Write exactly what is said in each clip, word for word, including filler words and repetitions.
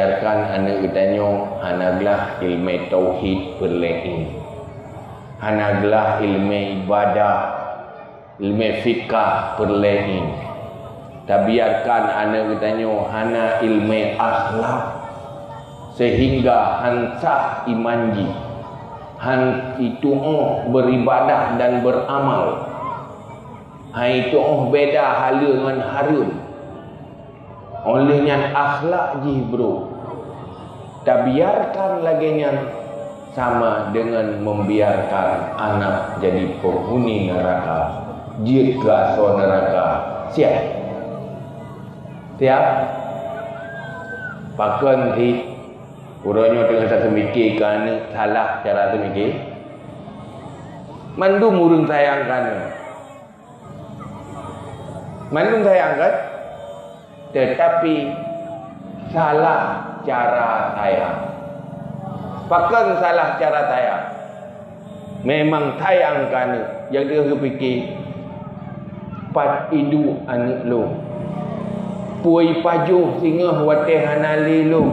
Biarkan aneuk geutanyoe hana glah ilmu tauhid peureulée, hana glah ilmu ibadah, ilmu fikah peureulée. Tabiarkan aneuk geutanyoe hana ilmu akhlak, sehingga han sah iman jih, han itu'oh beribadah dan beramal, han itu'oh beda haleue ngon hareuem. Óh lheueh nyan akhlak jih brok. Tabiarkan lagée nyan sama deungon membiarkan anak jadi penghuni neraka, jeuet keu asoe neraka. Siap? Siap? Pakon sit? Uroe nyoe teungoh taseumike keu aneuk salah cara seumike. Mandum ureuëng sayang keu aneuk. Mandum sayang kan? Tetapi salah cara sayang. Pakon salah cara sayang? Memang sayang keu aneuk, nyang teungoh geupike, pat iduek aneuk lôn? Peue ipajoh singoh watée hana lé lôn?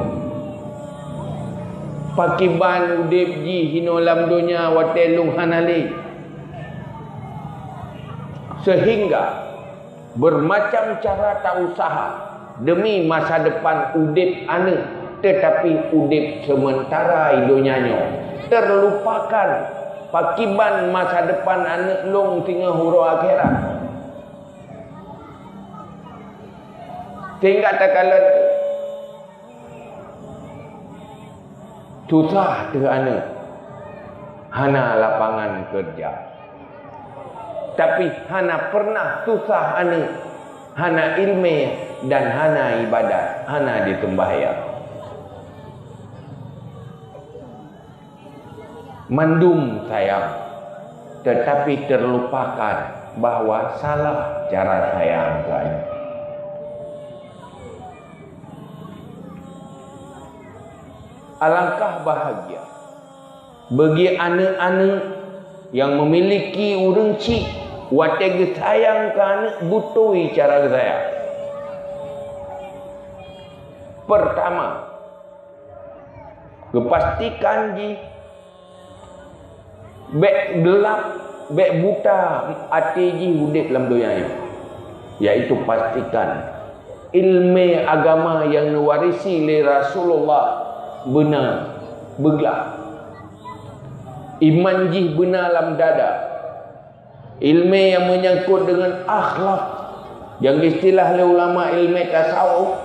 Pakiban udeb jih inoe lam donya watée lôn hana lé? Sehingga bermacam cara tausaha demi masa depan udeb aneuk, tetapi udeb sementara i donya nyoe terlupakan pakiban masa depan aneuk lôn singoh uroe akhirat. Sehingga takalon susah teuh aneuk, hana lapangan keureuja. Tapi hana pernah susah aneuk, hana ilmu dan hana ibadat, hana diseumbahyang. Mandum sayang, tetapi terlupakan bahwa salah cara sayang keu aneuk. Alangkah bahagia bagi aneuk-aneuk nyang memiliki ureuëng chik watée geusayang keu aneuk beutôi cara geusayang. Pertama, geupastikan jih bék geulab, bék buta até jih udeb lam donya nyoe, yaitu pastikan ilmu agama nyang neuwarisi lé Rasulullah beuna beuglah. Iman jih beuna lam dada. Ilmu nyang meunyangkot deungon akhlak, nyang geuistilah lé ulama ilmu tasawuf,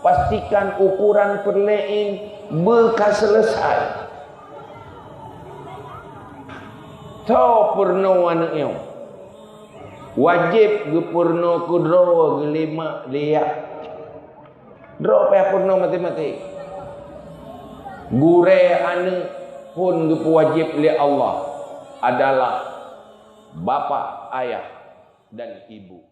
pastikan ukuran peureulée beuka seuleusai. Soe peurunoe aneuk nyoe? Wajéb geupeurunoe keudroe geulimak liyak. Droe payah peurunoe maté-maté. Gurée aneuk phon geupeuwajéb lé Allah adalah bapak, ayah, dan ibu.